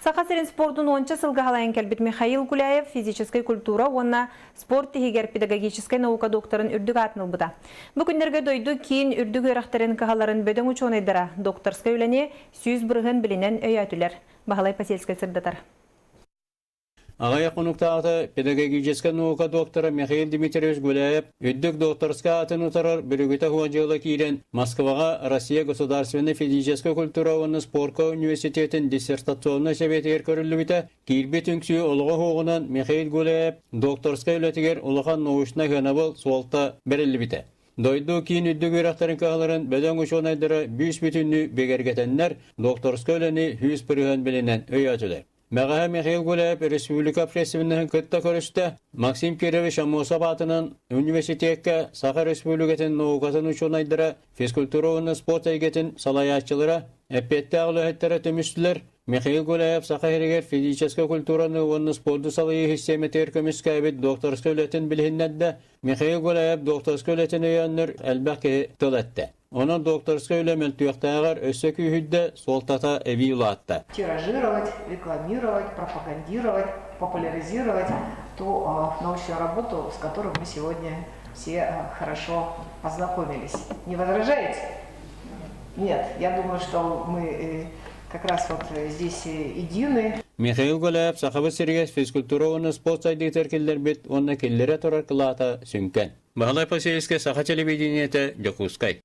Саха сирин спордун уонча сылга халайан кэлбит Михаил Гуляев физическэй культура уонна спорт тиһигэр педагогическай наука докторын үрдүк аатын ылбыта. Бу күннэргэ дойду киин үрдүк үөрэхтэрин кыһаларын бөдөҥ учуонайдара докторскай үлэни 100% билинэн өйөөтүлэр. Баһылай Посельскай сырдатар. Аҕыйах хонуктааҕыта педагогическай наука доктора Михаил Дмитриевич Гуляев үрдүк докторскай аатын утарар бүрүгүтэ уон дьыала киирэн Москваҕа Россия государственнай физическэй культура уонна спорка университетын диссертационнай сэбиэтигэр көрүллүбүтэ. Киирбит үҥсүү олоҕо суоҕунан Михаил Гуляев докторскай үлэтигэр улахан научнай сыанабыл суолта бэриллибитэ. Дойду киин үрдүк үөрэхтэрин кыһаларын бөдөҥ учуонайдара бүүс-бүтүннүү бигэргэтэннэр, докторскай үлэни 100% билинэн өйөөтүлэр. Мэҕэһэ Михаил Гуляев республика общественноһын кытта көрүстэ. Максим Кирович Аммосов аатынан университекка Саха Республикатын наукатын учуонайдара, физкультура уонна спорт эйгэтин салайааччылара, эппиэттээх үлэһиттэрэ түмүстүлэр. Михаил Гуляев Саха сиригэр физическэй культураны уонна спорду салайыы систиэмэтигэр көмүскээбит докторскай үлэтин билиһиннэрдэ. Михаил Гуляев докторскай үлэтин өйөөннөр элбэх киһи тыл эттэ. Онон докторскай үлэ мөлтүөхтээҕэр өссө күүһүрдэ, суолтата эбии улаатта. Тиражировать, рекламировать, пропагандировать, популяризировать ту научную работу, с которой мы сегодня все хорошо познакомились. Не возражаете? Нет, я думаю, что мы как раз вот здесь едины. Михаил Гуляев Сахабыт сиригэр физкультура уонна спорт сайдыытыгар киллэрбит уонна киллэрэ турар кылаата сүҥкэн. Баһылай Посельскай Саха телевидениетэ, Дьокуускай.